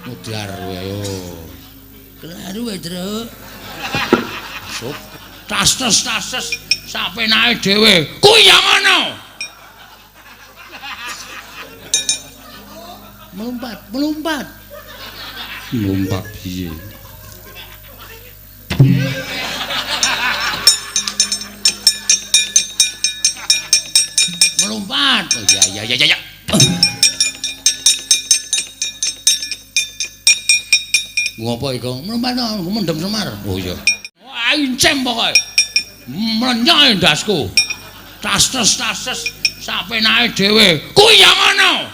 Mudhar kowe ayo. Kleru kowe, Truk. Sup. Tas-tas tas-tas sapenake dhewe. Kuwi ya ngono. Melompat, melompat. Melompat piye? Melompat. Oh ya ya ya ya. Ngopo iku? Melompat mendem Semar. Oh iya. Wah, incem pokoke. Mlenyok ndasku. Tas-tas tas-tas sapenake dhewe. Kuwi ya ngono.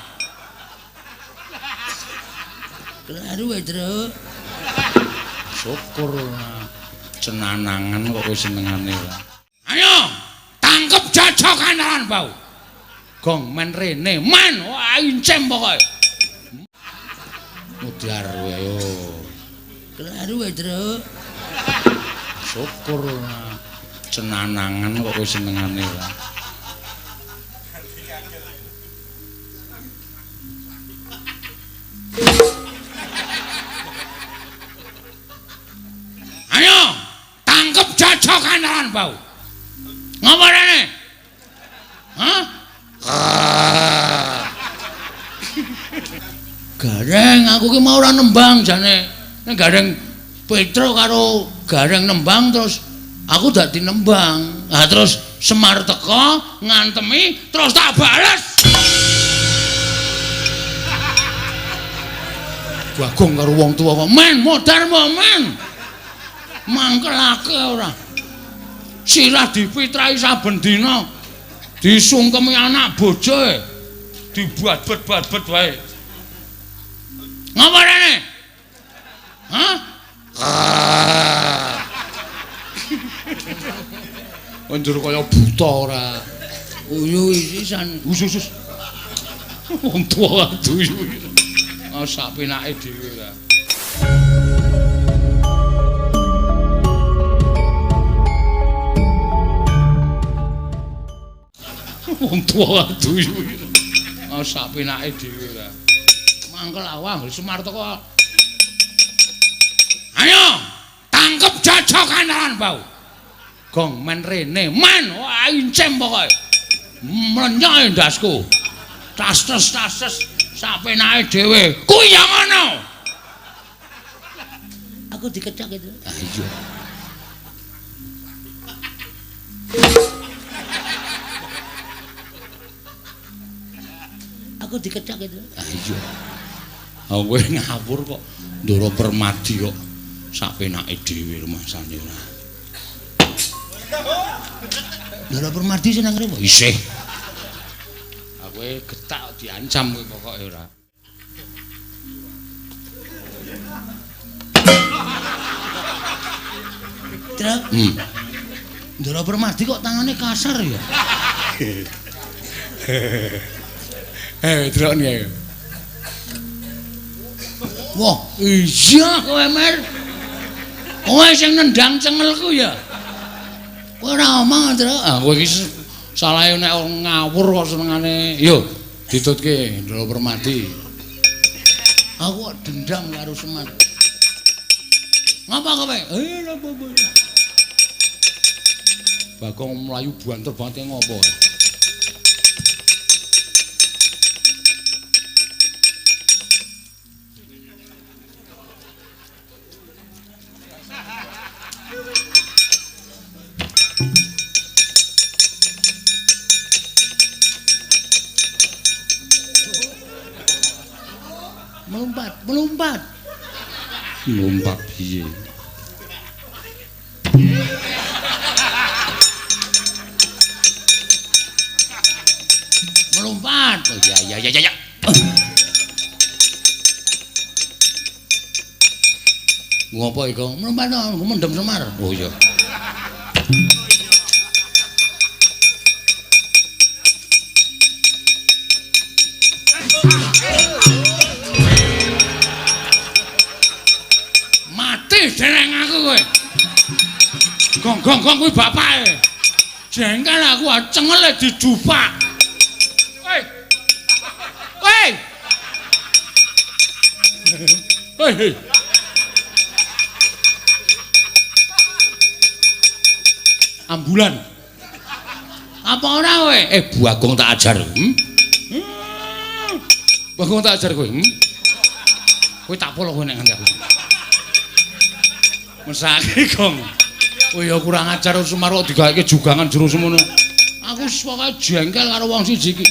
Kleru kowe, Truk. Syukur cenanangan kok kowe senengane ora. Ayo, tangkep jajakan lan bau. Gong men rene, men. Wah, incem pokoke. Mudhar kowe ayo. Kleru kowe, Truk. Syukur cenanangan kok kowe senengane ora. Ayo, tangkep jajakan lan bau. Ngopo rene? Hah? Gareng aku ki mau ora nembang jane. Nek Gareng Petro karo Gareng nembang terus aku dadi nembang. Lah terus Semar teko ngantemi terus tak bales. Bagong karo wong tuwa kok men modar men. Mangkelake ora. Sirah dipitrai saben dina. Disungkemi anak bojoe. Dibuat-bet-bet wae. Ngapa rene? Hah? Njur kaya buta ora. Uyu isisan. Usus. Wong tuwa aduh. Ah sak penake dhewe ora. Wong tuwa aduh. Ah sak penake dhewe ora. Mangkel awang Semar teko. Ayo, tangkep jajakan lan bau. Gong men rene, men. Wah, incem pokoke. Mlenyok ndasku. Tas-tas tas-tas sapenake dhewe. Kuwi ya ngono. Aku dikecak itu. Ah iya. Aku dikecak itu. Ah iya. Ah kowe ngawur kok Ndara Permadi kok sapenake dhewe rumasane ora. Ndara Permadi seneng ngrepo? Isih. Ah kowe getak diancam kowe pokoke ora. Truk. Ndara Permadi kok tangane kasar ya? Delok nih. Wah, iya kowe Mer. Kowe sing nendang cengelku ya. Kowe ora omong, Truk. Ah, kowe iki salahe nek ngawur kok senengane. Yo, ditutke Ndara Permadi. Aku kok dendam karo Semar. Ngapa kowe? Eh, apa-apa. Bagong mlayu banter banget ngopo? Melompat, melompat. Melompat piye? Melompat. Oh ya ya ya ya. Ngopo iku? Melompat mendem Semar. Oh iya. Mati dereng aku kowe. Gong gong gong kuwi bapake. Jengkel aku cengele dijupak. Woi. Woi. Hei. Ambulan. Apa ora kowe? Bagong tak ajar. Bagong tak ajar kowe. Kowe tak polo kowe nek nganti aku. Mesake, Gong. Kowe ya kurang ajar Semar kok digaweke jugangan jero semono. Aku pokoke jengkel karo wong siji iki.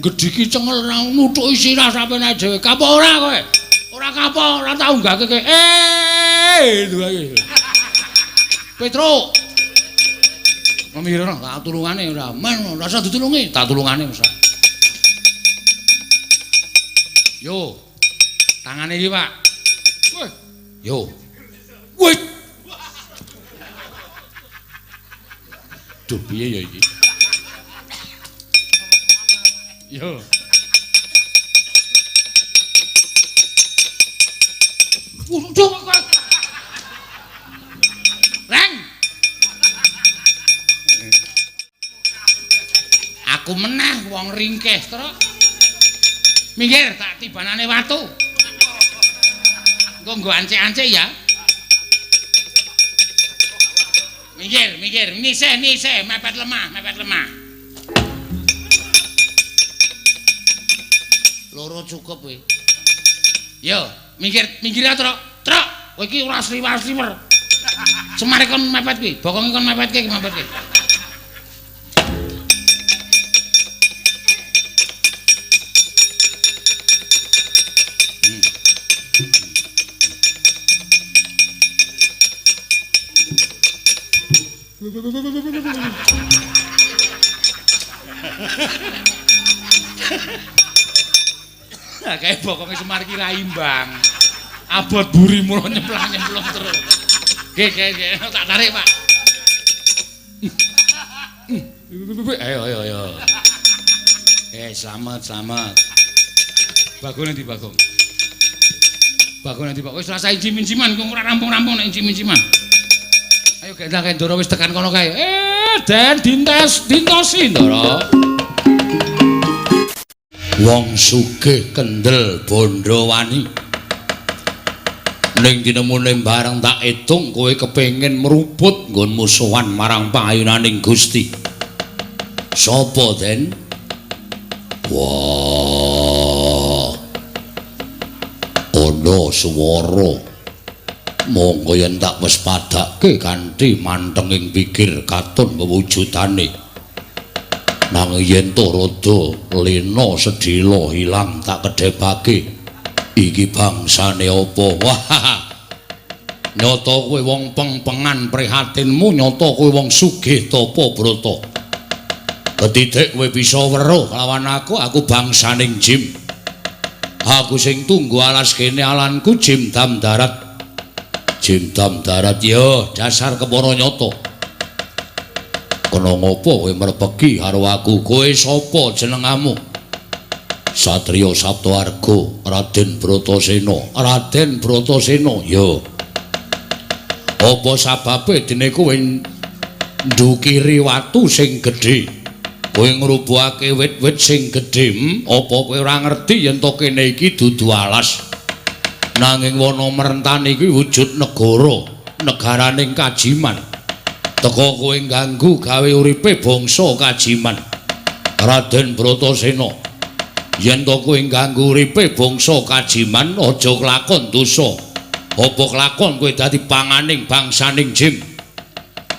Gedhiki cengel ra nuthuki sirah sampeyan dhewe. Kapok ora kowe? Ora kapok, ora tau nggake kowe. Duwe. Petruk. Memirono tak tulungane ora. Men, ora usah ditulungi, tak tulungane wis. Yo. Tangane iki, Pak. Weh. Yo. Wih. Duh, piye ya iki? Yo. Waduh kok. Reng. Aku meneh wong ringkeh, Truk. Minggir tak tibanane watu. Engko nggo ancik-ancik ya. Minggir, minggir, nisih, nisih, mepet lemah, mepet lemah. Loro cukup kowe. Yo, minggir, minggir ya, Truk. Truk, kowe iki ora sliwer-sliwer. Semare kon mepet kuwi, bokonge kon mepetke, mepetke. Nah, kae bokonge Semar ki ra imbang. Abot buri mulo nyemplang-nyemplung terus. Nggih, nggih, nggih, tak tarik, Pak. Ayo, ayo, ayo. Selamat, selamat. Bagong nanti, Bagong. Bagong nanti, Bagong. Wis rasa injim-injiman, kok ora rampung-rampung nek injim-injiman. Ayo gendang Ndara wis tekan kono kae. Den dintes dintosi Ndara. Wong sugih kendel bondo wani. Ning dinemune bareng tak etung kowe kepengin mruput nggon musuhan marang pangayunaning Gusti. Sapa, Den? Wah. Ana swara. Monggo yen tak wis padake kanthi mantenging pikir katon kewujudane. Nanging yen to rada lena sedhela ilang tak kedhepake. Iki bangsane apa? Wah. Nyata kowe wong pengpengan prihatinmu, nyata kowe wong sugih tapa brata. Ketitik kowe bisa weruh lawan aku, aku bangsaning Jim. Aku sing tunggu alas kene alanku Jim Dam Darat. Jim Dam Darat ya dasar kepara nyata. Kena ngopo kowe mrepegi karo aku? Kowe sapa jenengamu? Satria Saptoarga, Raden Bratasena. Raden Bratasena ya. Apa sababe dene kowe ndukiri watu sing gedhe? Kowe ngrubuhake wit-wit sing gedhe, Apa kowe ora ngerti yen to kene iki dudu alas? Nanging wana merentani iki wujud negara, negaraning Kajiman. Teka kowe ngganggu gawe uripe bangsa Kajiman. Raden Bratasena, yen to kowe ngganggu uripe bangsa Kajiman, aja kelakon dosa. Apa kelakon kowe dadi panganing bangsaning Jim?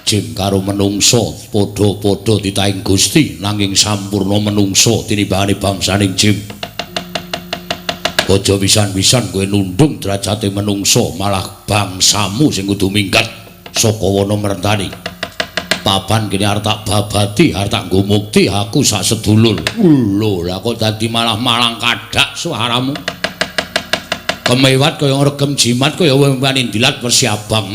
Jim karo menungsa padha-padha titahing Gusti, nanging sampurna menungsa tinimbangane bangsaning Jim. Aja pisan-pisan kowe nundung derajate menungsa, malah bangsamu sing kudu minggat saka wana merentani. Papan kene arep tak babati, arep tak nggo mukti aku sak sedulur. Lho, lah kok dadi malah malang kadak suaramu. Kemewat kaya ngregem jimat kaya wani ndilat persiabang.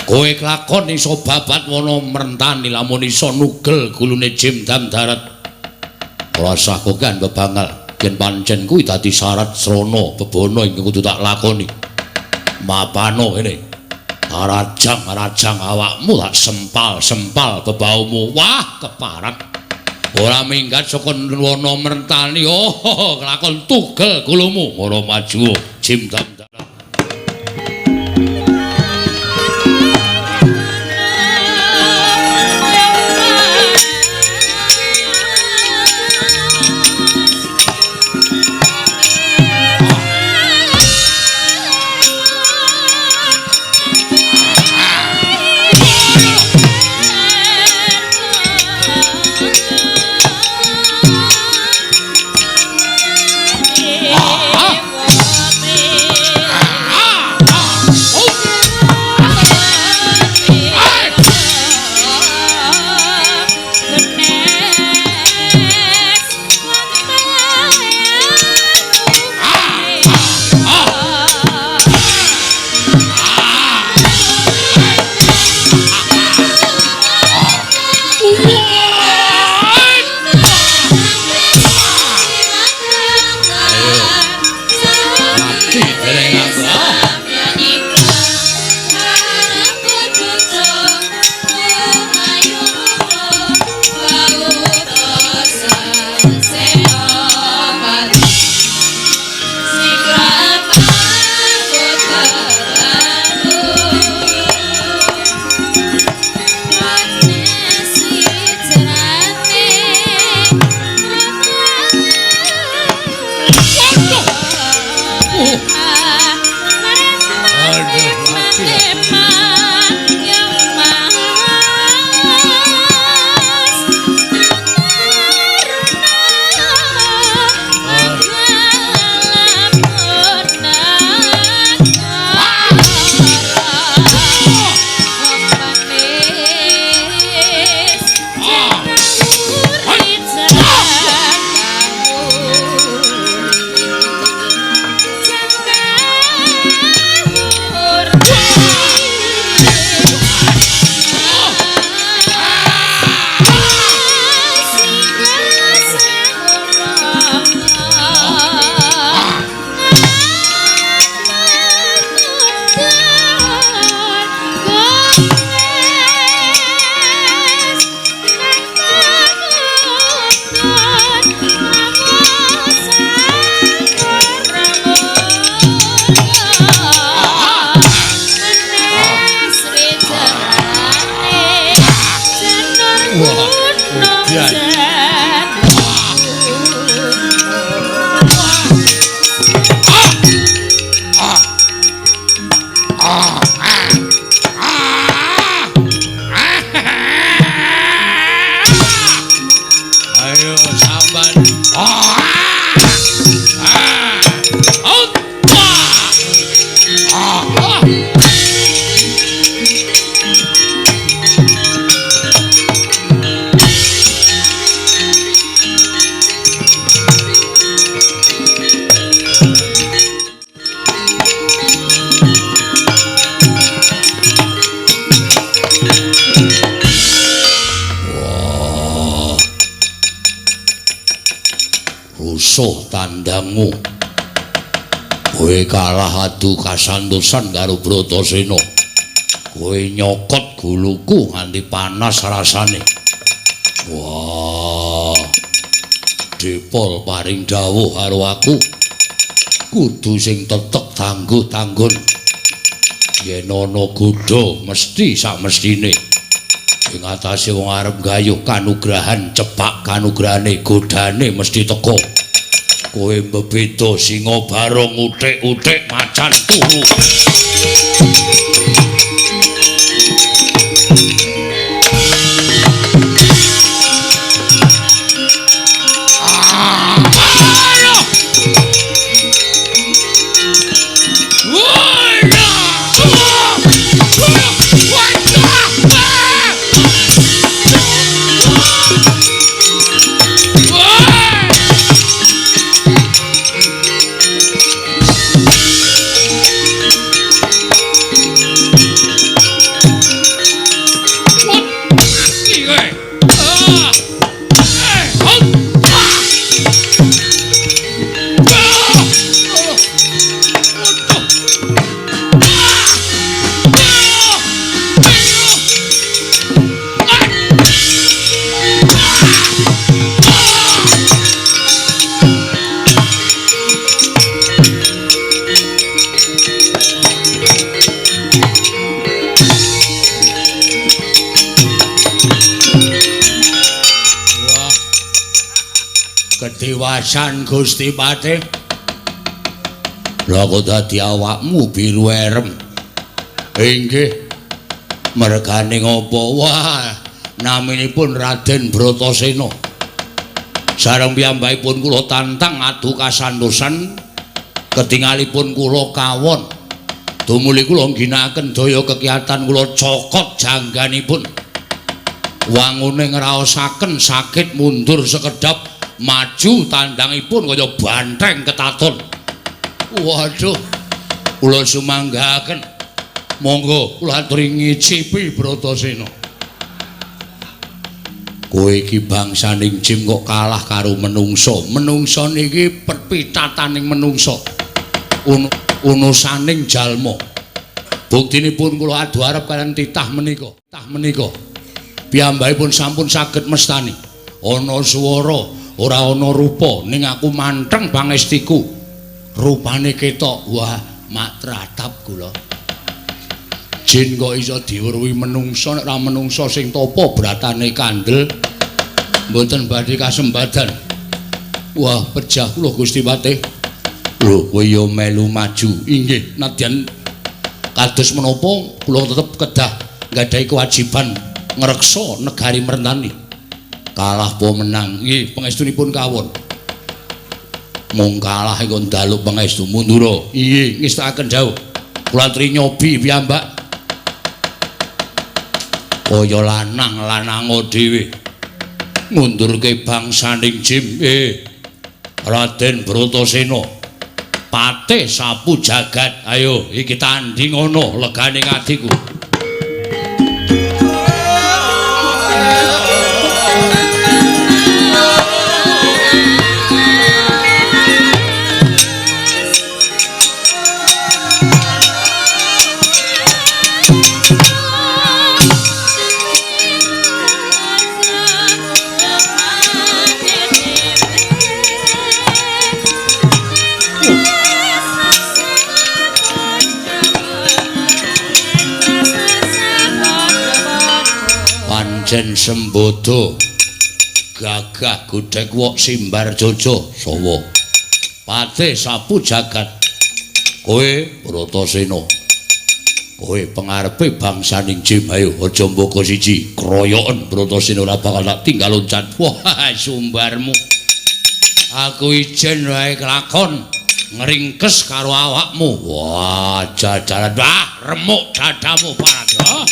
Kowe kelakon iso babat wana merentani lamun iso nugel gulune Jim Dam Darat. Ora usah kokean bebangal. Yen pancen kuwi dadi syarat srana bebana ingkang kudu tak lakoni. Mapano kene. Rajang-rajang awakmu tak sempal-sempal bebaumu. Wah, keparat. Ora minggat saka wana mertani. Oh, kelakon tugel gulumu. Ora maju jim dam. Rusuh tandangmu. Kowe kalah adu kasantosan karo Bratasena. Kowe nyokot guluku nganti panas rasane. Wah. Depol paring dawuh karo aku. Kudu sing tetek tangguh-tanggun. Yen ana godha mesti samestine. Ing atase wong arep gayuh kanugrahan cepak kanugrahane godane mesti teka. Kowe mbebeda singa barong uthik-uthik macan turu. Dewasan Gusti Patih. Lha kok dadi awakmu biru erem? Inggih. Mergane ngopo? Wah, naminipun Raden Bratasena. Sareng piyambakipun kula tantang adu kasantosan ketingalipun kula kawon. Tumuli kula ngginakaken daya kekiatan kula cokot jangganipun. Wangune ngraosaken sakit mundur sekedap maju tandangipun kaya banteng ketaton. Waduh, kula sumanggaken. Monggo kula aturi ngicipi Bratasena. Kowe iki bangsaning jim kok kalah karo menungsa. Menungsa niki perpitataning menungsa. Unusaning jalma. Buktinipun kula adu arep kaliyan titah menika. Titah menika. Piyambakipun sampun saged mestani. Ana swara, ora ana rupa, ning aku manteng pangestiku. Rupane ketok, wah, mak tratap kula. Jin kok iso diweruhi menungsa nek ora menungsa sing tapa bratane kandel. Mboten badhe kasembadan. Wah, pejah kula Gusti Patih. Lho, kowe ya melu maju. Inggih, nadyan kados menapa kula tetep kedah nggadahi kewajiban ngreksa negari Mertani. Kalah apa menang? Nggih, pangestunipun kawon. Mung kalah iku ndaluk pangestu mundura. Inggih, ngestakaken dawuh. Kula aturi nyobi piyambak. Kaya lanang lanango dhewe. Ngundurke bangsaning jim. Raden Bratasena. Patih sapu jagat. Ayo iki tanding ana legane ngatiku. Pancen sembodo gagah godhek wok simbar jojo sawa patih sapu jagat. Kowe Bratasena, kowe pengarepe bangsaning jim. Ayo aja mboko siji kroyoken Bratasena ora bakal tak tinggal loncat. Wah, sumbarmu aku ijen wae kelakon ngringkes karo awakmu. Wah, jajaran, wah, remuk dadamu parada.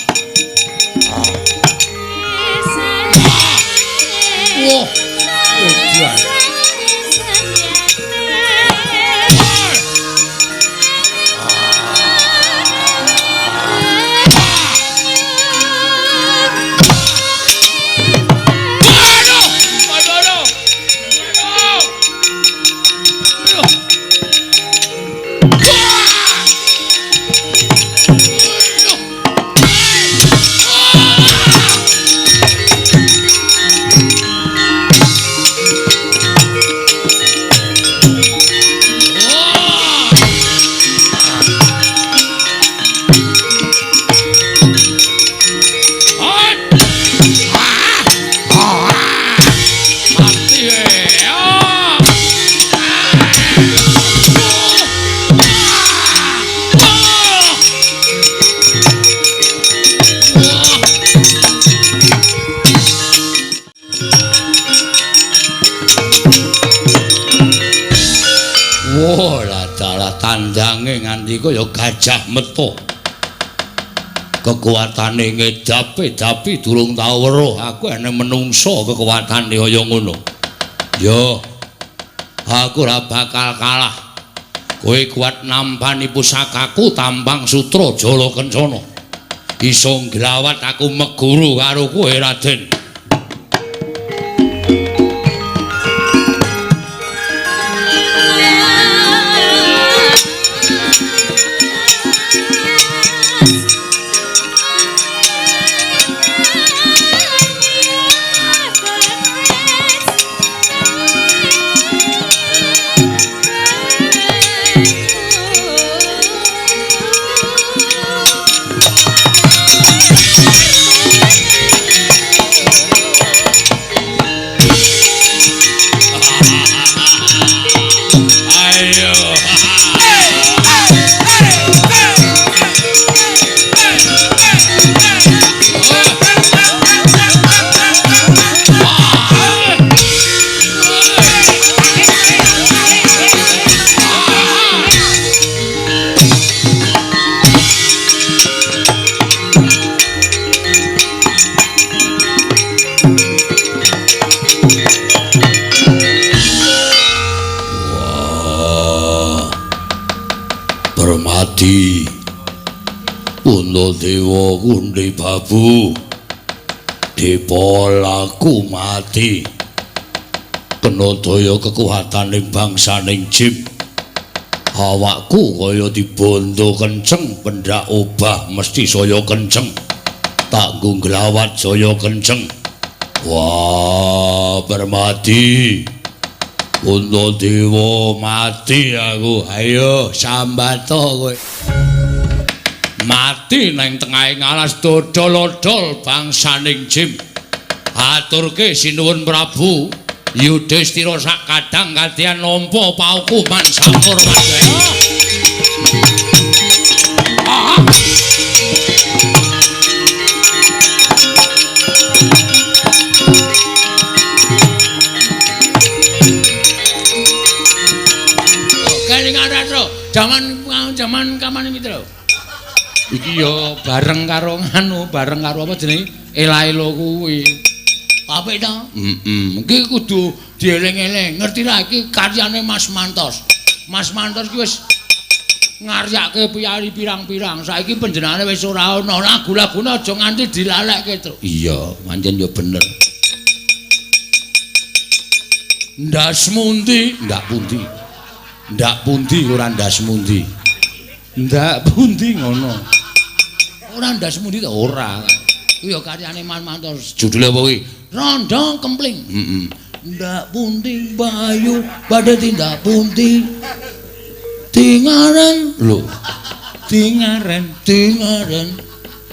Wah, edan. Aduh, aduh, aduh. Aduh. Tandange nganti kaya gajah meto. Kekuatane ngedapi-dapi durung tau weruh. Aku ene menungso kekuatane kaya ngono. Yo, aku ora bakal kalah. Kowe kuat nampani pusakaku Tampang Sutra Jala Kencana. Iso nglawat aku meguru karo kowe Raden. Permadi Puntadewa Kundi Babu dipolaku mati kena daya kekuwataning bangsaning Jim. Awakku kaya dibondo kenceng, pendak obah mesti saya kenceng, tak nggo nglawat saya kenceng. Wah, Permadi Puntadewa mati aku. Ayo sambato kowe. Mati nang tengahing alas dodol-odol bangsaning Jim. Aturke sinuwun Prabu Yudhistira sak kadang kadian nampa paukuman sampur wadaya. Kelingan Ratro, jaman kapan iki, Tro? Iki ya bareng karo nganu, bareng karo apa jenenge? Ela-elo kuwi. Apik ta? Heeh. Iki kudu dieling-eling. Ngerti ra iki karyane Mas Mantos. Mas Mantos iki wis ngaryake piyari pirang-pirang. Saiki panjenengane wis ora ana. Lagu-lagune aja nganti dilalekke, Tru. Iya, pancen ya bener. Ndas mundi, ndak pundi. Ndak pundi ora ndas mundi. Ndak pundi ngono. Ora ndas mundi ta ora. Kuwi ya karyane Mas Mantos. Judule apa kuwi? Rondo Kempling. Heeh. Ndak pundi bayu badhe tindak pundi. Tingaren lho. Tingaren, tingaren.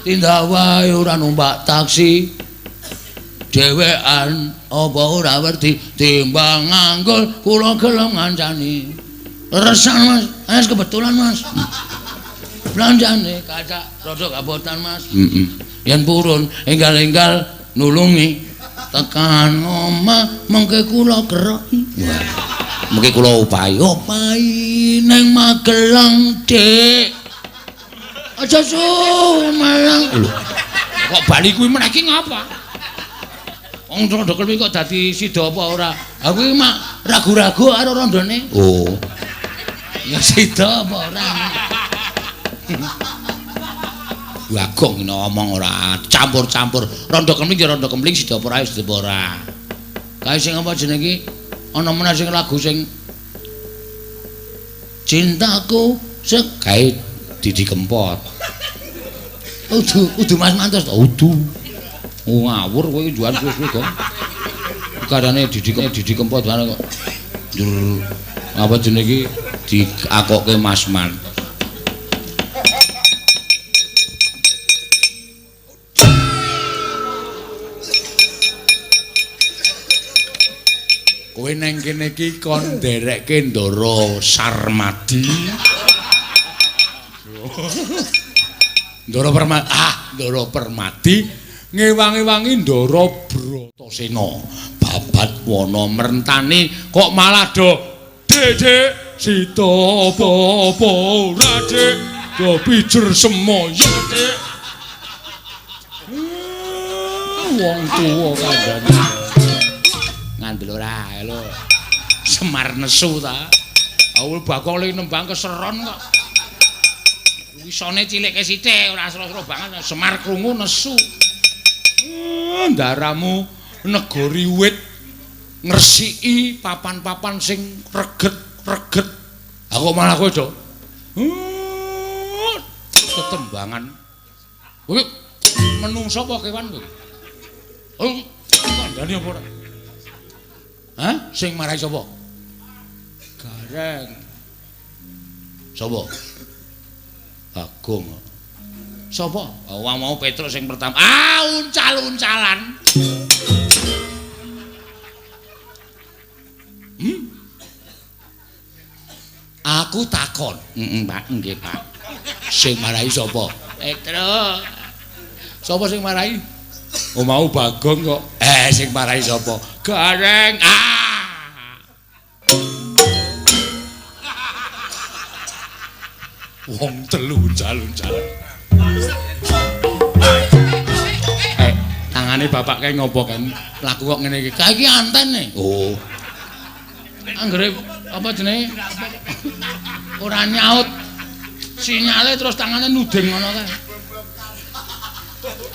Tindak wae ora numpak taksi. Dhewean apa ora werdi timbang nganggur kula gelem ngancani. Resan Mas, wis kebetulan Mas. Belanjane kacak rada kabotan Mas. Heeh. Yen purun enggal-enggal nulungi tekan omah mengke kula geroki. Wah. Mengke kula upahi. Upahi nang Magelang, Dik. Aja Sumalang. Lho. Kok bali kuwi meneh iki ngapa? Wong rondo kuwi kok dadi sida apa ora? Aku iki mak ragu-ragu karo rondone. Oh. Ya sida apa ora? Bagong ngomong ora campur-campur. Rondo kempling ya rondo kempling, sida apa ora sida apa ora. Kae sing apa jenenge iki? Ana meneh sing lagu sing Cintaku sek kae Didi Kempot. Udu udu Mas Mantos udu. Oh ngawur kowe iki juan suwe-suwe, Gong. Karane Didi Kempot bareng kok. Njur apa jenenge iki diakokke Mas Mantos. Kowe nang kene iki kon nderekke Ndara Sarmadi. Ndara Permadi, Ndara Permadi ngewangi-wangi Ndara Bratasena. Babat wana merentani kok malah do Dik sita apa-apa ora Dik, do pijer semoyo Dik. Wong tuwa kandhane. Ngandel ora lho. Semar nesu ta. Aku Bagong lagi nembang keseron kok. Wisone cilike sithik ora sero-sero banget. Semar krungu nesu. Ndaramu negori wit ngresiki papan-papan sing reget-reget. Aku malah kowe do. Ketembangan. Kowe menungso apa kewan kowe? Oh, kandhane apa ora? Hah? Sing marai sapa? Gareng. Sapa? Bagong. Sapa? Oh, mau Petruk sing pertama. Ah, uncal-uncalan. Aku takon. Heeh, Pak. Nggih, Pak. Sing marai sapa? Petruk. Sapa sing marai? Oh, mau Bagong kok. Sing marai sapa? Gareng. Ah. Wong telu uncal-uncalan. Tangane bapak kae ngopo kan? Laku kok ngene iki. Kae iki anten e. Oh. Anggere apa jenenge? Ora nyaut. Sinyale terus tangane nuding ngono kae.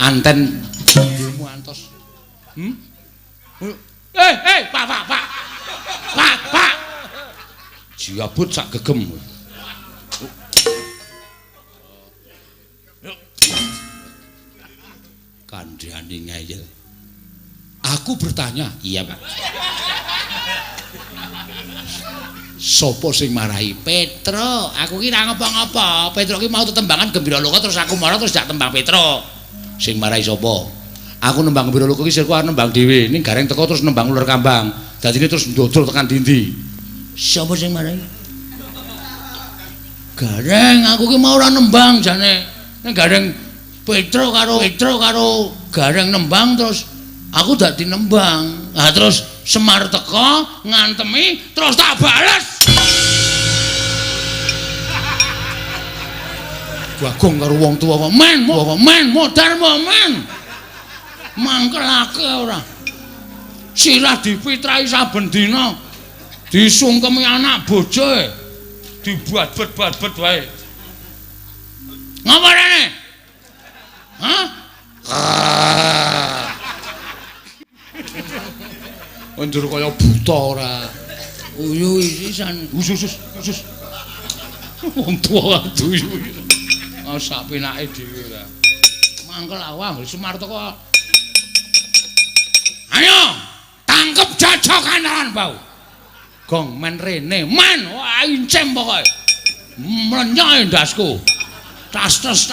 Anten jambulmu antos. Eh, Pak, Pak, Pak. Pak, Pak. Jiabut sak gegem. Kandhane ngeyel. Aku bertanya, iya Pak. Sopo sing marahi? Petro. Aku ki ra ngapa-ngapa. Petro ki mau tetembangan Gembira Loka terus aku mara terus jak tembang Petro. Sing marahi sapa? Aku nembang Gembira Loka ki sirku arep nembang dhewe. Ning gareng teko terus nembang Uler Kambang. Dadine terus ndodol tekan dindi. Sapa sing marahi? Gareng aku ki mau ora nembang jane. Ning gareng Petro karo gareng nembang terus aku dadi nembang. Lah terus Semar teko ngantemi terus tak bales. Bagong karo wong tuwa kok men, men modar men. Mangkelake ora. Sirah dipitrai saben dina. Disungkemi anak bojoe. Dibuat-bet-bet wae. Ngapa rene? Hah? Njur kaya buta ora. Uyu isisan. Usus usus. Wong tuwa aduh. Ah sak penake dhewe ora. Mangkel awang Semar teko. Ayo, tangkep jajakan bau. Gong men rene, men wah incem pokoke. Mlenyoke ndasku. Tas-tas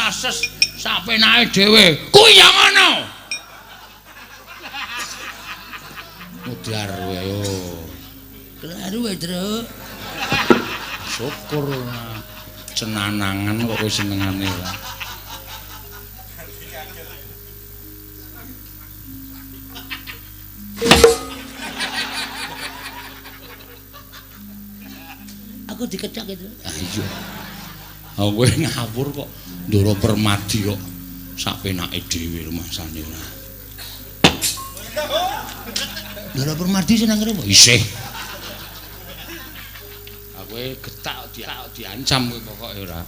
sak penake dhewe. Kuwi ya ngono. Modar kowe ayo. Kleru wae, Truk. Syukur cenanangan kok kowe senengane ora. Aku dikecak itu. Ah iya. Ah kowe ngawur kok Ndoro Permadi kok sak penake dhewe rumasane ora. Ndoro Permadi seneng ngremo? Isih. Aku getak diancam kowe pokoke ora.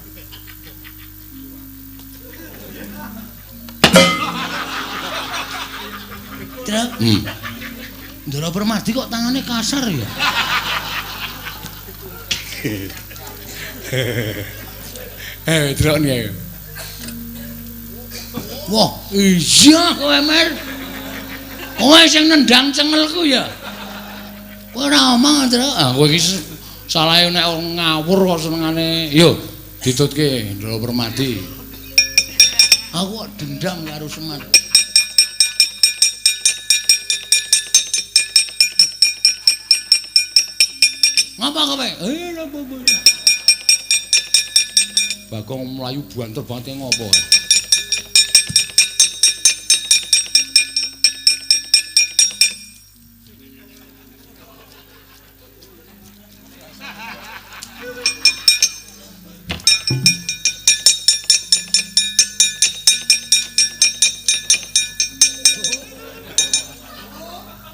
Truk. Ndoro Permadi kok tangane kasar ya? Truk nih. Wah, iya kowe Mer. Kowe sing nendang cengelku ya. Kowe ora omong, Truk. Ah kowe iki salahe nek ngawur kok senengane. Yo, ditutke Ndoro Permadi. Aku kok dendam karo Semar. Ngapa kowe? Napa kowe? Bagong mlayu banter banget ngopo?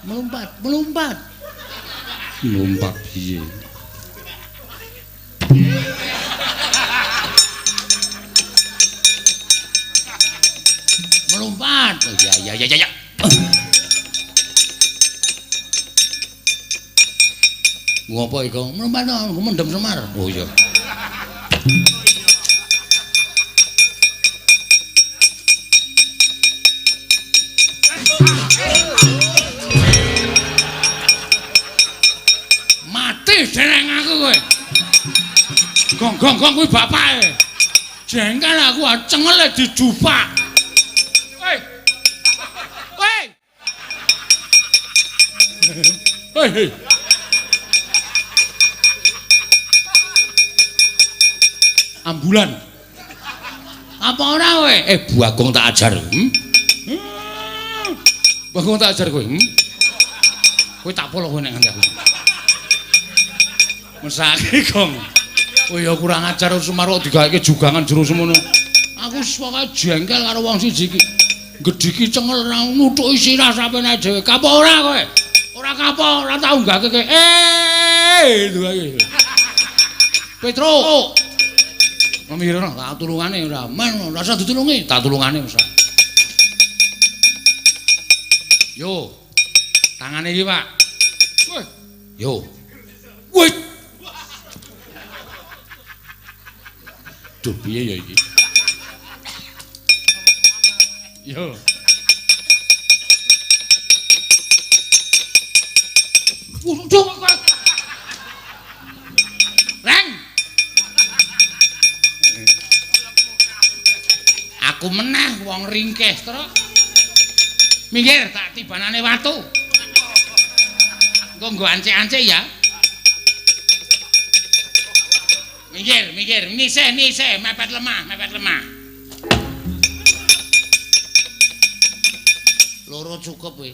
Melompat, melompat. Melompat piye? Melompat. Oh, ya ya ya ya. Ngopo iku? Melompat no, mendem Semar. Oh iya. Mati dereng aku kowe. Gong gong gong kuwi bapake. Jengkel aku cengele dijupak. Hei. Hei. Hei. Ambulan. Apa ora kowe? Bagong tak ajar. Bagong tak ajar kowe. Kowe tak polo kowe nek nganti aku. Mesake, Gong. Kowe ya kurang ajar Semar kok digaweke jugangan jero semono. Aku pokoke jengkel karo wong siji iki. Gedhiki cengel ra nuthuki sirah sampeyan dhewe. Kapok ora kowe? Ora kapok, ora tau nggake kowe. Duwe. Petro. Mikir ora tak tulungane ora. Men ora usah ditulungi, tak tulungane wis. Yo. Tangane iki, Pak. Weh. Yo. Wih. Duh, piye ya iki? Yo. Waduh kok. Reng. Aku meneh wong ringkeh, Truk. Minggir tak tibanane watu. Engko nggo ancik-ancik ya. Minggir, minggir, nisih, nisih, mepet lemah, mepet lemah. Loro cukup kowe.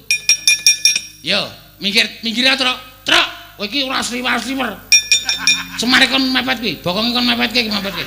Yo, minggir, minggir ya, Truk. Truk, kowe iki ora sliwer-sliwer. Semare kon mepet kuwi, bokonge kon mepetke, mepetke.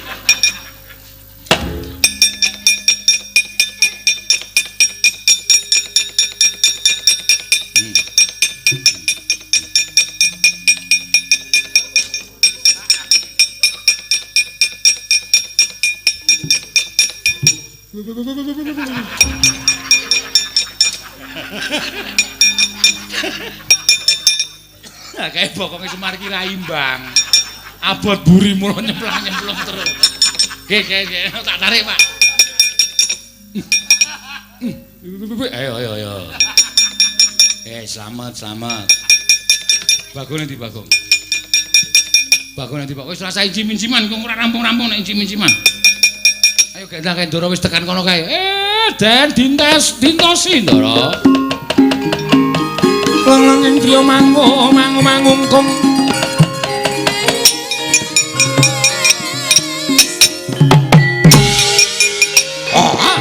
Lah kae bokonge Semar ki ra imbang. Abot buri mulo nyemplang-nyemplung terus. Ge ge ge tak tarik, Pak. Ayo ayo ayo. Selamat selamat. Bagong nanti Bagong. Bagong nanti Bagong. Wis rasa injim-injiman kok ora rampung-rampung nek injim-injiman. Ayo gendang kae Ndara wis tekan kono kae. Den dintes dintosi Ndara. Lang ing griya mangu mangu mangungkung. Ah.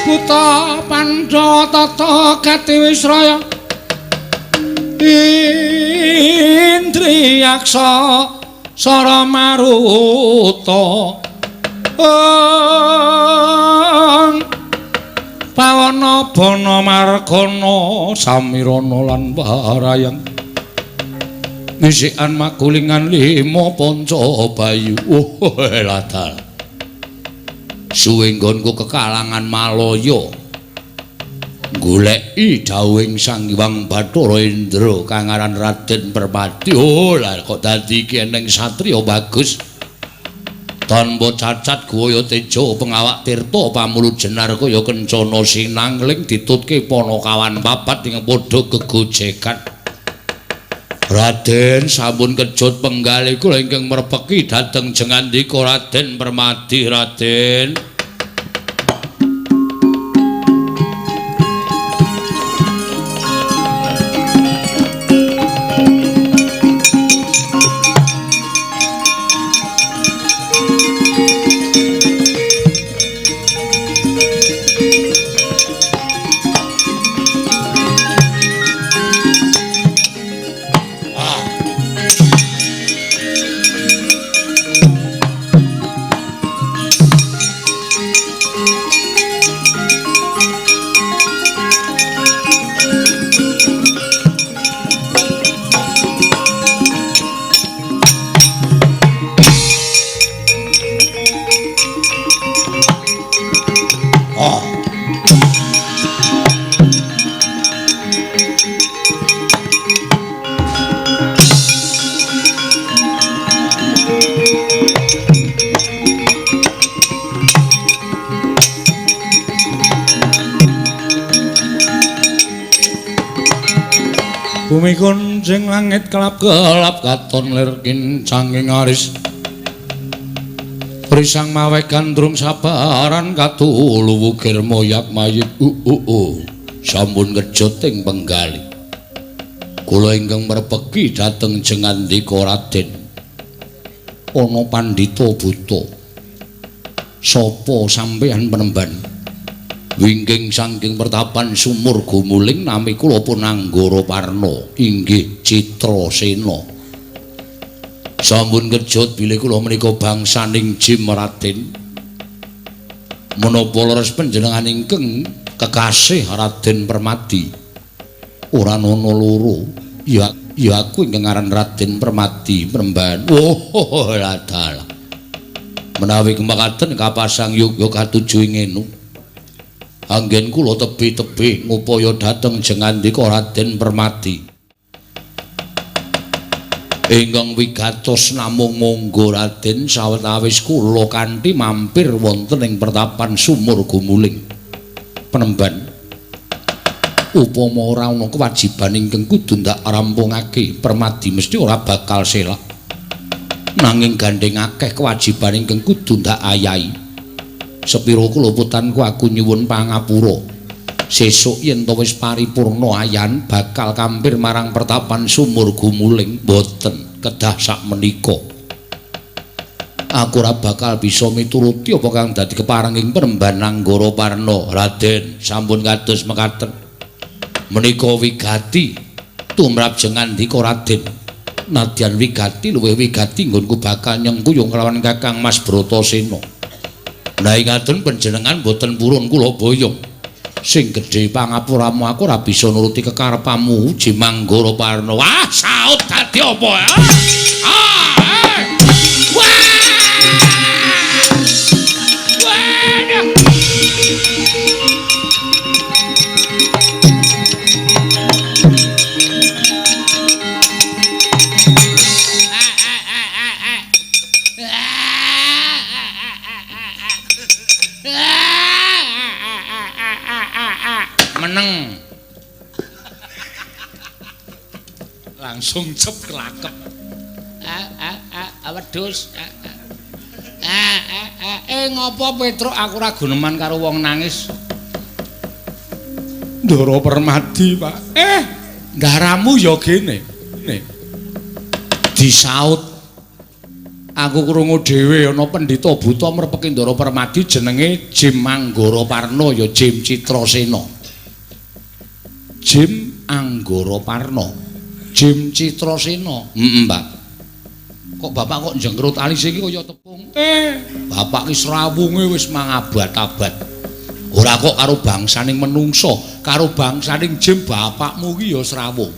Buta Pandhawa tata gati wisraya Indriyaksa sara maruta ong pawana bana margana samirana lan warayang ngisikan magulingan lima panca bayu. Oh ladal suwe nggonku kekalangan Malaya goleki dawuhing Sang Hyang Bathara Indra kang aran Raden Permadi. Oh lah kok dadi iki eneng satriya bagus tanpa cacat guaya teja pengawak tirta pamulu jenar kaya kencana sinangling ditutke panakawan papat ing padha gegojekan. Raden sampun kejut penggalih kula ingkang merpeki dhateng jengandika Raden Permadi. Raden Bumi kunjing langit kelap-kelap katon lir kincanging aris Risang mawe gandrung sabaran katulu wukir moyak mayit sampun kejut ing penggalih. Kula ingkang merpeki dhateng jengandika Raden. Ana pandhita buta. Sapa sampeyan penemban? Wingking saking pertapan sumur gumuling nami kula pun Anggara Parna inggih Citrasena. Sampun kejut bilih kula menika bangsaning Jim Raden. Menapa leres panjenengan ingkang kekasih Raden Permadi? Ora ana loro. Ya, ya aku ingkang aran Raden Permadi Premban. Oh, ladalah. Menawi kemakaten kapasang yoga katuju ing enu. Anggen kula tebih-tebih ngupaya dhateng jengandika Raden Permadi. Ingkang wigatos namung monggo Raden sawetawis kula kanthi mampir wonten ing pertapan Sumur Gumuling Penemban. Upama ora ana kewajiban ingkang kudu ndak rampungake, Permadi mesti ora bakal selak. Nanging gandheng akeh kewajiban ingkang kudu ndak ayahi. Sepiro kuluputanku aku nyuwun pangapura. Sesuk yen to wis paripurna ayan bakal kampir marang pertapan Sumur Gumuling. Mboten kedah sak menika. Aku ora bakal bisa mituruti apa kang dadi keparenging Penemban Anggara Parna. Raden, sampun kados mekaten. Menika wigati tumrap jengandika Raden. Nadyan wigati luwih wigati nggonku bakal nyengkuyung kelawan Kakang Mas Bratasena. Nah ingaten panjenengan mboten purun kula boyong. Sing gedhe pangapuramu aku ora bisa nuruti kekarepamu Jimanggara Parna. Wah, saut dadi apa ya? Ah, eh. Wah! Wah! Meneng. Langsung cep kelakep. Wedhus. Ngopo Petruk aku ora guneman karo wong nangis. Ndara Permadi, Pak. Ndaramu ya gene. Disaut. Aku krungu dhewe ana pendhita buta mrepeki Ndara Permadi jenenge Jim Anggara Parna ya Jim Citrasena. Jim Anggara Parna. Jim Citrasena. Heeh, Pak. Kok bapak kok njengkrut alis iki kaya tepung? Bapak ki srawunge wis mangabad-abad. Ora kok karo bangsaning menungsa, karo bangsaning jim bapakmu ki ya srawung.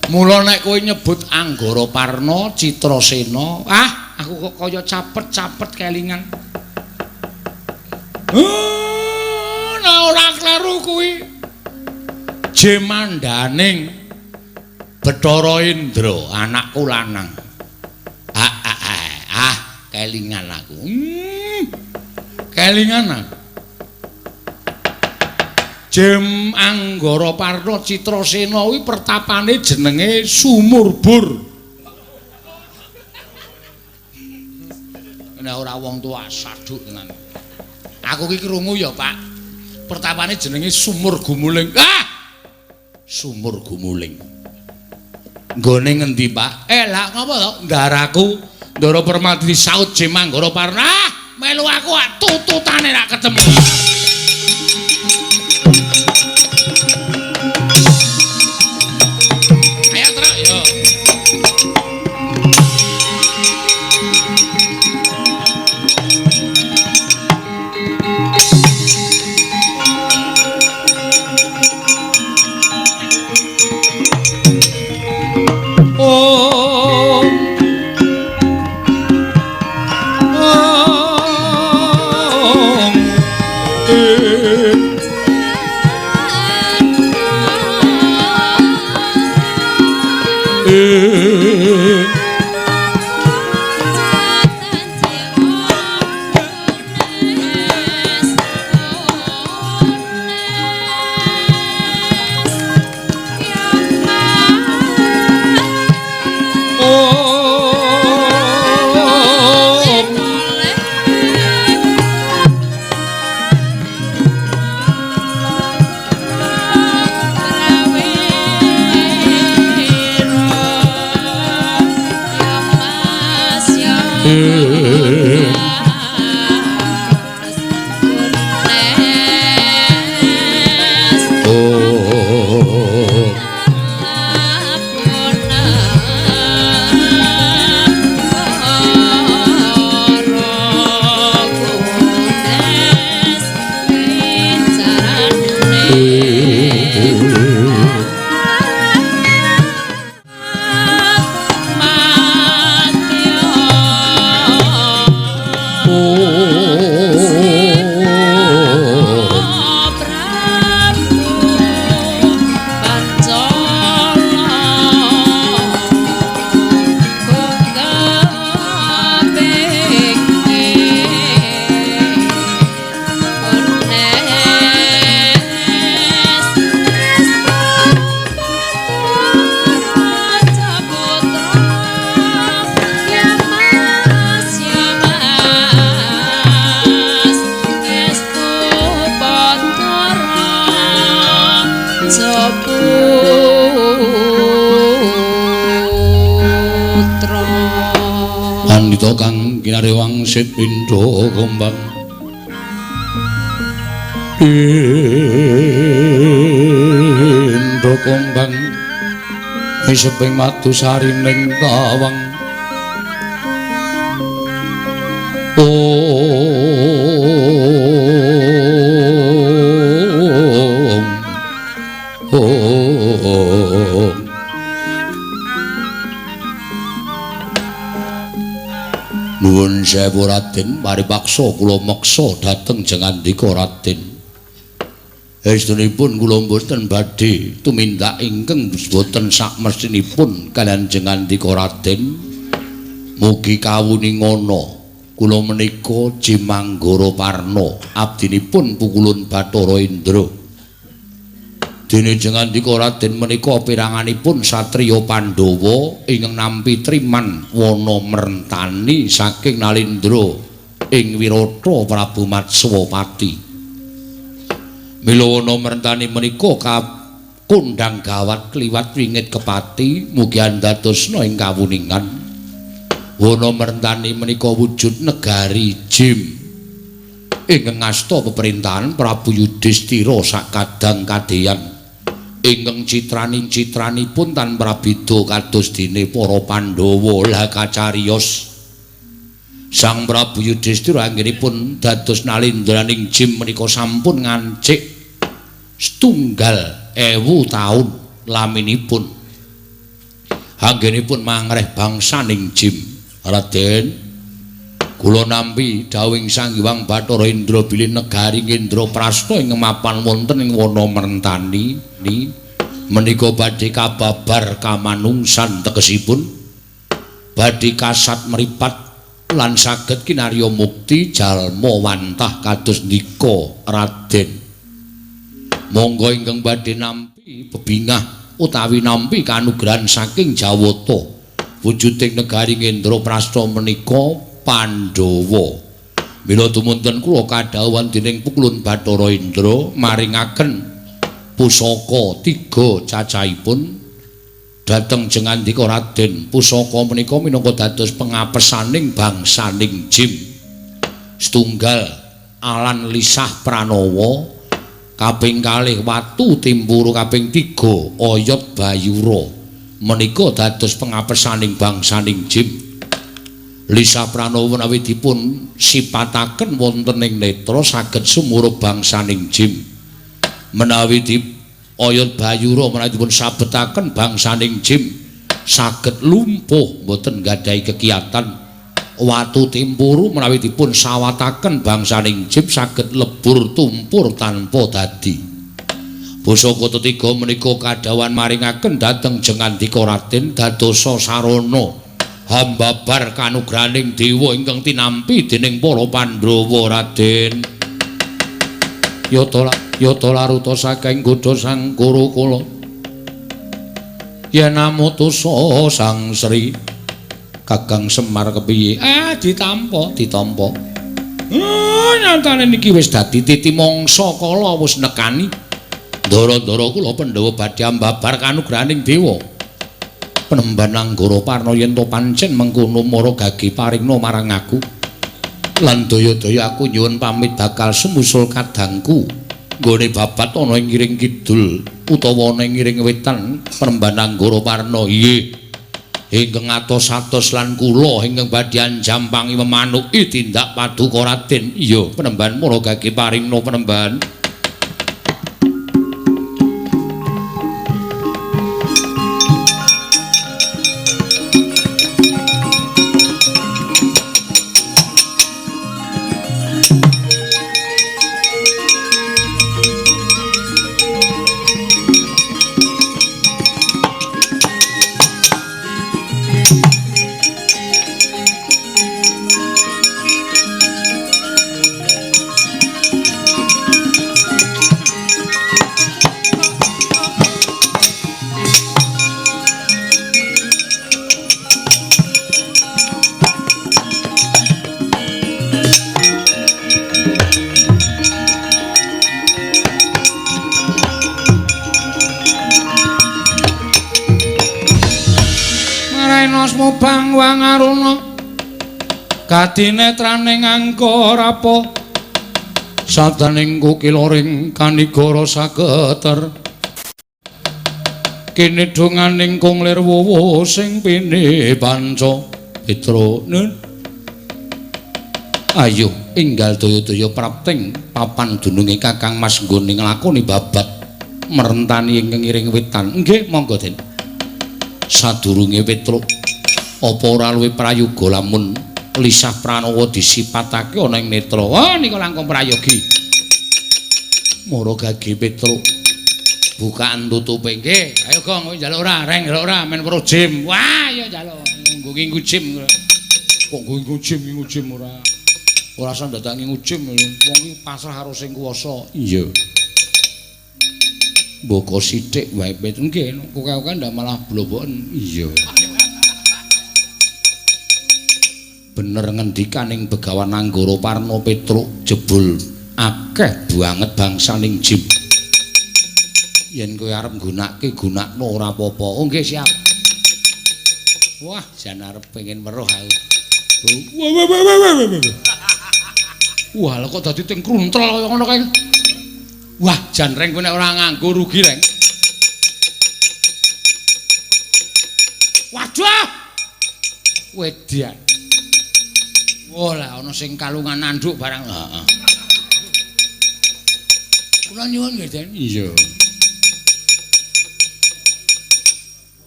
Mula nek kowe nyebut Anggara Parna, Citrasena, ah, aku kok kaya capet-capet kelingan. Nah ora kleru kuwi. Jemandaning Bathara Indra, anakku lanang. Kelingan aku. Kelingan aku. Jem Anggara Parna Citrasena kuwi pertapane jenenge Sumurbur. Nek ora wong tuwa saduk tenan. Aku ki krungu ya, Pak. Pertapane jenenge Sumur Gumuling. Ah! Sumur Gumuling. Nggone ngendi, Pak? Lah ngopo to? Ndaraku Ndara Permadi saut Jem Anggara Parna. Ah, melu aku tututane rak ketemu. Ayo truk yo. Raja Putra. Pandhita kang kinarya wangsit pindha gombang. Pindha gombang iseping madu sarining tawang. Om Om. Nuwun sewu Raden, paripaksa kula meksa dhateng jengandika Raden. Estunipun kula mboten badhe tumindak ingkang boten sakmestinipun kaliyan jengandika Raden. Mugi kawuningana kula menika Jimanggara Parna, abdinipun Pukulun Bathara Indra. Dene jengandika Raden menika piranganipun satriya Pandhawa ingkang nampi triman wana merentani saking Nalindra ing Wirata Prabu Matswapati. Mila wana merentani menika kakundhang gawat kliwat wingit kepati, mugi andadosna ing kawuningan. Wana merentani menika wujud negari Jim ingkang ngasta peperintahan Prabu Yudhistira sakadang kadeyan ingkang citraning-citranipun tan prabida kados dene para Pandhawa. Lah kacariyos Sang Prabu Yudhistira anggenipun dados nalindraning Jim menika sampun ngancik 1,000 taun laminipun. Anggenipun mangreh bangsaning Jim. Raden, kula nampi dawuhing Sang Hyang Bathara Indra bilih negari Indraprasta ing mapan wonten ing wana merentani menika badhe kababar kamanungsan, tegesipun badhe kasat mripat lan saged kinarya mukti jalma wantah kados ndika Raden. Monggo ingkang badhe nampi bebingah utawi nampi kanugrahan saking Jawata wujuding negari Indraprasta menika Pandhawa. Mila tumunten kula kadhawuhan dening Pukulun Bathara Indra maringaken pusaka 3 cacahipun dhateng jengandika Raden. Pusaka menika minangka dados pengapesaning bangsaning Jim. Setunggal alan lisah pranawa, kaping kalih watu timpuru, kaping 3 oyot bayura. Menika dados pengapesaning bangsaning Jim. Lisah pranawa menawi dipun sipataken wonten ing netra saged sumurup bangsaning Jim. Menawi di oyot bayura menawi dipun sabetaken bangsaning Jim saged lumpuh mboten nggadahi kegiatan. Watu timpuru menawi dipun sawataken bangsaning Jim saged lebur tumpur tanpa dadi. Pusaka tetiga menika kadhawuhan maringaken dhateng jengandika Raden dadosa sarana hambabar kanugrahaning dewa ingkang tinampi dening para Pandhawa. Raden, yata laruta saking godha Sang Kuru kula yen amutusa Sang Sri Kakang Semar kepiye? Ditampa, ditampa. Nyatane niki wis dadi titi mangsa kala wis nekani. Ndara-ndara kula Pandhawa badhe ambabar kanugrahaning dewa. Penemban Anggara Parna yen to pancen mengkono mara gage paringna marang aku. Lan daya-daya aku nyuwun pamit bakal sumusul kadangku nggone babat ana ing ngiring kidul utawa ana ing ngiring wetan. Penemban Anggara Parna, inggih ingkang atos-atos lan kula ingkang badhe anjampangi memanuki tindak paduka Raden. Iya, penemban mara gage paringna penemban. Sena smubang wangaruna kadinetraning angka rapa sabdaning kukiloring kanigara saketer kene donganing kung lir wuwu sing pini panca Petro nun. Ayo enggal daya-daya prapting papan dununge Kakang Mas nggone nglakoni babat merentani ing ngiring wetan. Nggih, monggo Den. Sadurunge Petruk, apa ora luwih prayoga lamun lisah Pranawa disipatake ana ing netra? Wah, nika langkung prayogi. Mara gage Petruk. Bukaan tutupe nggih. Ayo Gong, kowe njaluk ora? Reng njaluk ora? Men weruh jim. Wah, ya njaluk. Nggo nginggu jim. Kok nggo nginggu jim, nginggu jim ora? Ora usah dadak ngingu jim. Wong iki pasrah karo sing kuwasa. Iya. Mboko sithik wae Petruk. Nggih, kowe-kowe ndak malah bloboken. Iya. Bener ngendikaning Begawan Anggara Parna Petruk, jebul akeh banget bangsaning jim. Yen kowe arep nggunakake gunakno ora apa-apa. Oh nggih siap. Wah, jan arep pengen weruh aku. Wah wah wah wah wah. Wah, lha kok dadi ting kruntel kaya ngono kae. Wah, jan reng kowe nek ora nganggo rugi reng. Waduh. Wedian. Wah, lah ana sing kalungan anduk barang. Heeh. Kula nyuwun nggih, Den. Iya.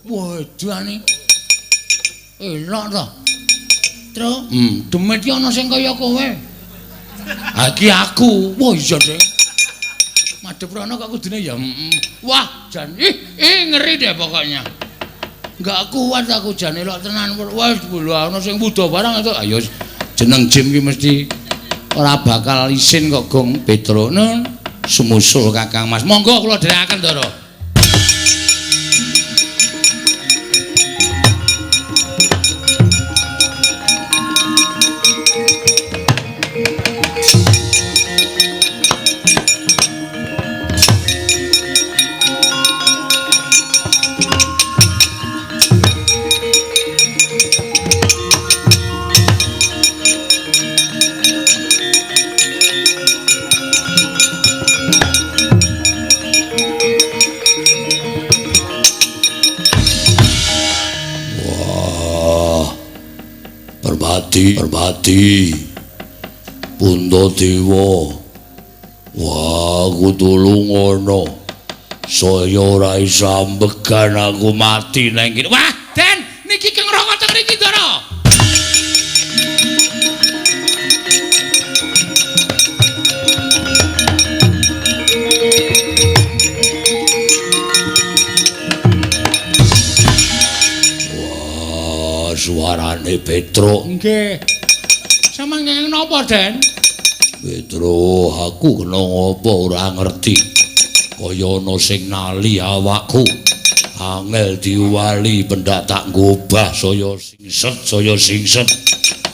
Wedane. Elok to. Tru, demit ki ana sing kaya kowe. Ha iki aku. Wah iya, Dek. Madhep rono kok kudune ya. Wah, jan ih ngeri deh pokoknya. Enggak kuat aku jan elok tenan. Wah, lho ana sing wuda barang itu. Ayo jeneng jim ki mesti ora bakal isin kok Gong Petro. Nun, sumusul Kakang Mas. Monggo kula dherekaken, Ndara. Permati Puntadewa. Wah, aku tulung ana. Saya ora iso ambegan aku mati nang kene. Wah, Den, niki keng roko teng mriki, Ndara. Wah, suarane Petruk. Nggih. Sampeyan kenging napa, Den? Petro, aku kena ngopo ora ngerti. Kaya ana sing nali awakku. Angel diwali pendak tak ngobah saya singset, saya singset.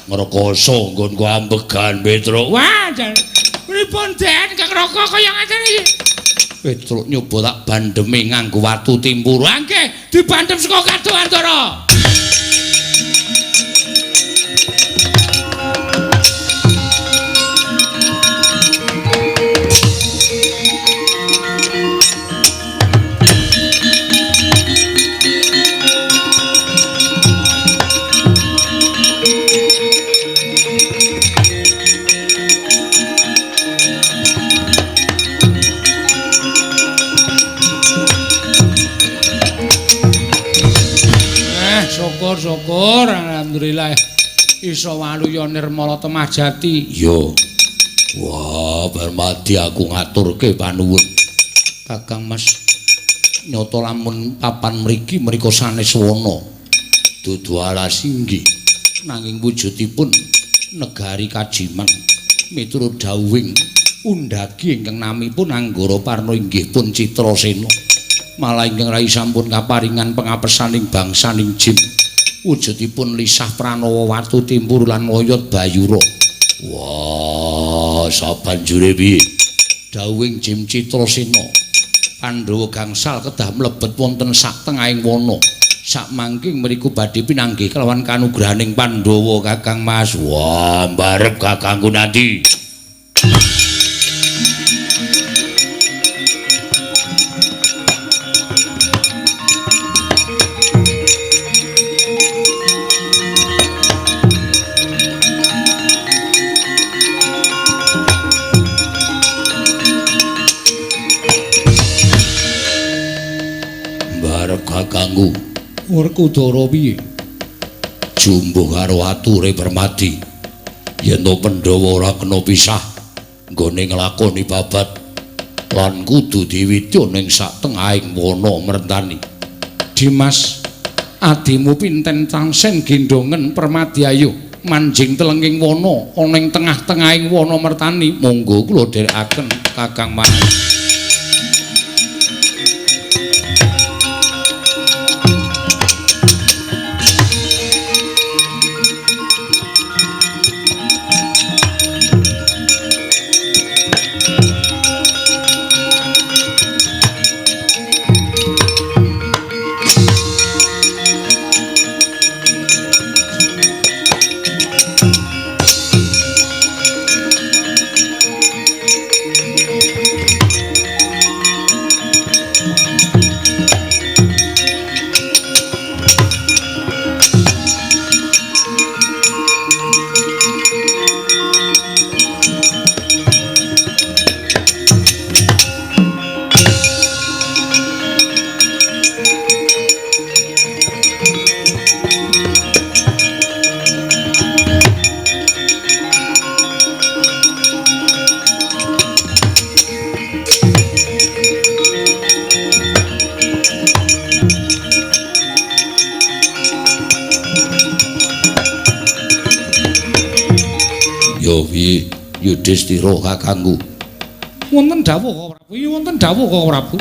Ngrekoso nggonku ambegan, Petro. Wah, jan. Pripun, Den? Kang Raka kaya ngaten iki. Petro nyoba tak bandheme nganggo watu timpur. Nggih, dibandhem saka kadohan, Ndara. Syukur, alhamdulillah iso waluya nirmala temah jati. Iya. Wah, Permadi aku ngaturke panuwun. Kakang Mas, nyata lamun papan mriki mriko sanes wana. Dudu alas inggih. Nanging wujudipun negari Kajiman miturut dawuhing undhagi ingkang namipun Anggara Parna inggih pun Citrasena. Malah ingkang rai sampun kaparingan pengapesaning bangsaning jim. Wujudipun lisah Pranawa watu timpur lan oyot bayura. Wah, sabanjure piye? Dawuhing Jim Citrasena, Pandhawa gangsal kedah mlebet wonten sak tengahing wana. Sakmangking mriku badhe pinanggih kelawan kanugrahaning Pandhawa Kakang Mas. Wah, mbarep kakangku nanti. Mbarep kakangku. Werkudara piye? Jumbuh karo ature Permadi. Yen to Pandhawa ora kena pisah nggone nglakoni babat lan kudu diwidya ning sak tengahing wana Mertani. Dimas, adimu pinten tangsen gendhongen Permadi ayo manjing telenging wana ana ing tengah-tengahing wana Mertani. Monggo kula dherekaken Kakang Mas. Yudhistira kakangku. Wonten dawuh kok Prabu, wonten dawuh kok Prabu.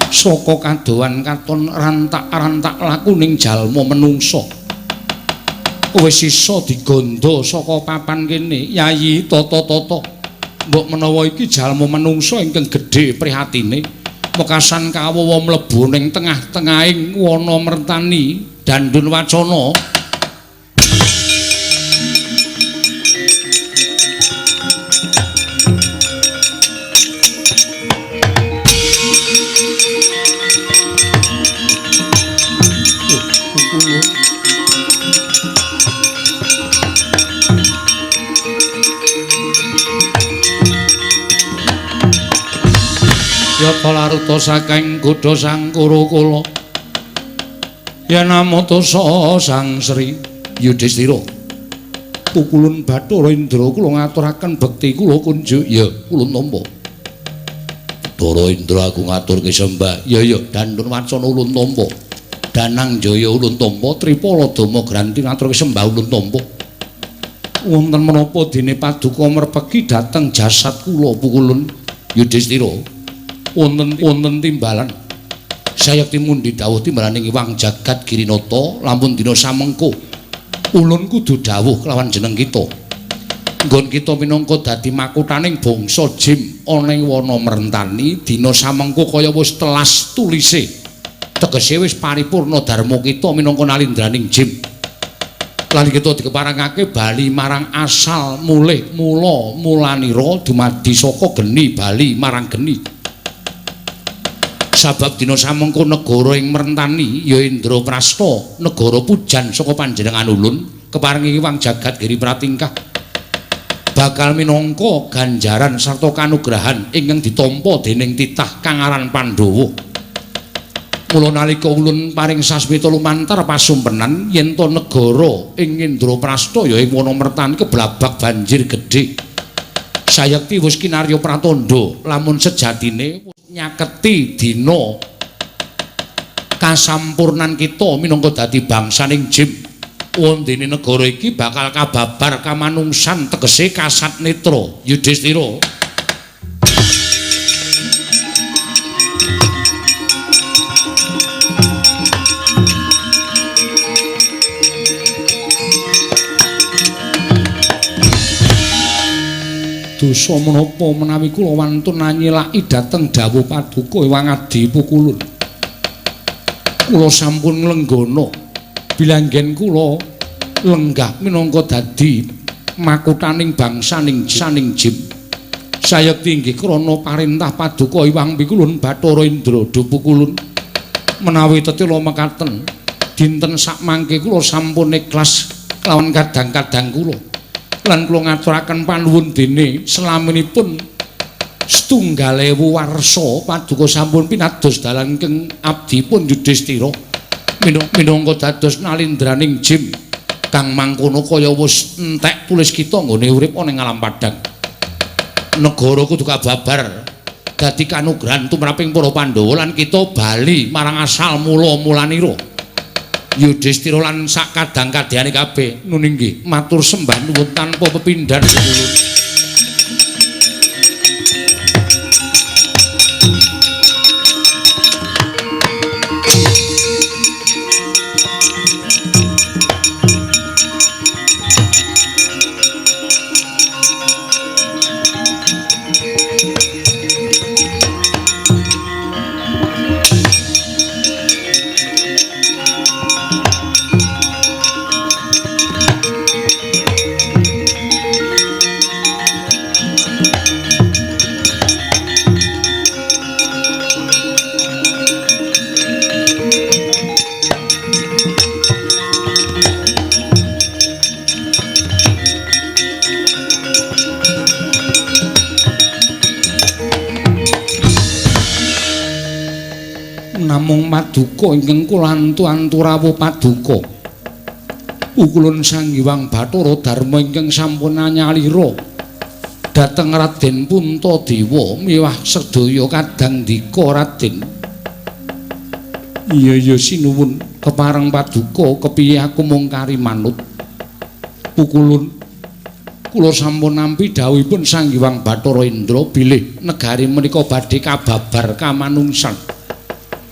Saka kadohan katon rantak-rantak lakuning jalma menungsa. Wis iso digondo saka papan kene, Yayi tata-tata. Mbok menawa iki jalma menungsa ingkang gedhe prihatine, wekasan kawawa mlebu ning tengah-tengahing wana Mertani dandun wacana. Yata laruta saking godha sang Kurukula yen amutasa Sang Sri Yudhistira. Pukulun Bathara Indra kula ngaturaken bekti kula kunjuk. Ya kula nampa. Bathara Indra aku ngaturke sembah. Ya ya dandun wacana ulun tampa. Danang Jaya ulun tampa, Tripala Dama Granti ngaturke sembah ulun tampa. Wonten menapa dene paduka merpeki dhateng jasad kula pukulun Yudhistira? Wonten timbalan sayekti mundi dawuh timbalaning Iwang Jagat Girinata lamun dina samengko ulun kudu dawuh kelawan jeneng kita nggon kita minangka dadi makuthaning bangsa Jim ana ing wana Mertani dina samengko kaya wis telas tulise tegese wis paripurna dharma kita minangka nalindraning Jim lan kita dikeparengake bali marang asal mulih mula mulanira dumadi saka geni bali marang geni. Sabab dina samengko negara ing Mertani ya Indraprasta negara pujan saka panjenengan ulun keparengi Wang Jagat Giri Pratingkah bakal minangka ganjaran sarta kanugrahan ingkang ditampa dening titah kang aran Pandhawa. Mula nalika ulun paring sasmita lumantar pasumpenan yen to negara ing Indraprasta ya ing wana Mertani keblabak banjir gedhe. Sayekti wis kinarya pratandha lamun sejatine nyaketi dina kasampurnan kita minangka dadi bangsaning Jim wondene negara iki bakal kababar kamanungsan tegese kasat netra. Yudhistira. Dosa menapa menawi kula wantun anyilaki dhateng dawuh paduka Ewang Adi Pukulun. Kula sampun nglenggana bilanggen kula lenggah minangka dadi makutaning bangsaning saning Jim. Sayekti inggih krana parentah paduka Hyang Pikulun Bathara Indra Dupukulun. Menawi tetela mekaten dinten sakmangke kula sampun ikhlas lawan kadang-kadang kula. Lan kula ngaturaken panuwun dene selaminipun 1000 warsa paduka sampun pinados dalan ingkang abdipun Yudhistira minangka dados nalindraning Jim kang mangkono kaya wis entek tulis kita nggone urip ana ing alam padhang. Negara kudu kababar dadi kanugrahan tumraping para Pandhawa lan kita bali marang asal mula-mulanira. Yudhistira lan sak kadang-kadhane kabeh nun inggih matur sembah nuwun tanpa pepindhan. Namung paduka ingkang kula antu-antu rawuh paduka. Pukulun Sang Hyang Bathara Darma ingkang sampun anyalira dhateng Raden Puntadewa miwah sedaya kadang dika Raden. Iya iya sinuwun kepareng paduka kepiye aku mung kari manut. Pukulun kula sampun nampi dawuhipun Sang Hyang Bathara Indra bilih negari menika badhe kababar kamanungsan.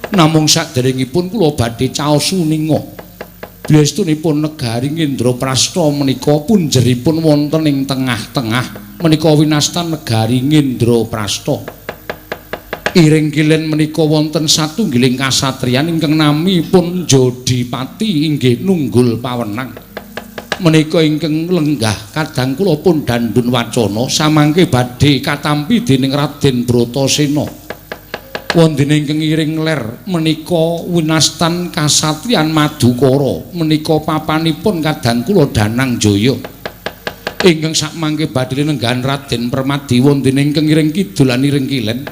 Namung saderengipun kula badhe caos uninga bilestunipun negari Indraprasta menika punjeripun wonten ing tengah-tengah menika winastan negari Indraprasta. Iring kilen menika wonten satunggiling kasatriyan ingkang namipun Jodipati inggih nunggul pawenang. Menika ingkang lenggah kadang kula pun dandun wacana samangke badhe katampi dening Raden Bratasena. Wondene ingkang iring ler menika winastan kasatriyan Madukara menika papanipun kadang kula Danang Jaya ingkang sakmangke badhe nenggahan Raden Permadi. Wondene ingkang iring kidul lan iring kilen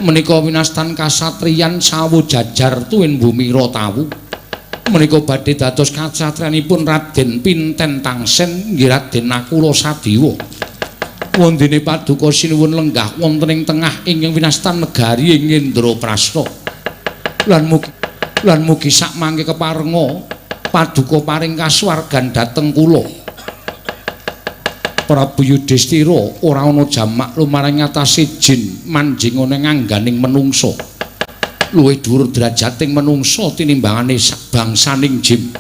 menika winastan kasatriyan Sawo Jajar Tuwin Bumi Ratawu menika badhe dados kasatriyanipun Raden Pinten Tangsen nggih Raden Nakula Sadewa. Wondene paduka sinuwun lenggah wonten ing tengah ingkang winastan negari ing Indraprasta. Lan mugi sakmangke keparenga paduka paring kasuwargan dhateng kula. Prabu Yudhistira ora ana jamak lumarang ngatasi jin manjing ana ngangganing menungsa. Luwih dhuwur derajating menungsa tinimbangane bangsaning jin.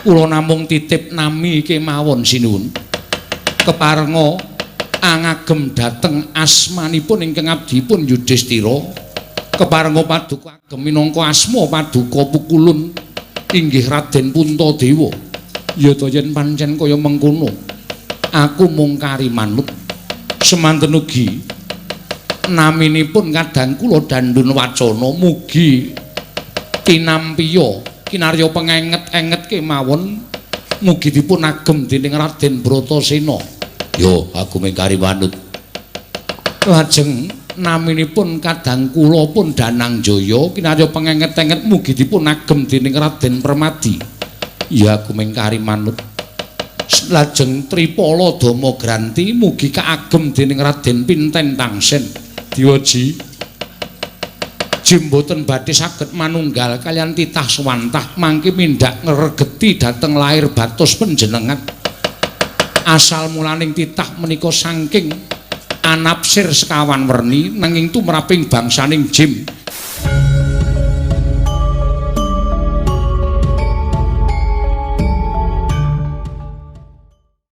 Kula namung titip nami kemawon sinuwun. Keparenga angagem dhateng asmanipun ingkang abdipun Yudhistira. Keparenga paduka agem minangka asma paduka Pukulun inggih Raden Puntadewa. Ya ta yen pancen kaya mengkono aku mung kari manut. Semanten ugi naminipun kadang kula dandun wacana mugi tinampiya kinarya pengenget-enget kemawon mugi dipun agem dening Raden Bratasena. Yo aku mung kari manut. Lajeng naminipun kadang kula pun Danang Jaya kinarya pengenget-enget mugi dipun agem dening Raden Permadi. Ya aku mung kari manut. Lajeng Tripala Dama Granti mugi kaagem dening Raden Pinten Tangsen. Diwaji jim boten badhe saged manunggal kaliyan titah suwantah mangke mindhak ngregeti dhateng lair batos panjenengan. Asal mulaning titah menika saking anapsir sekawan werni nanging tumraping bangsaning jim.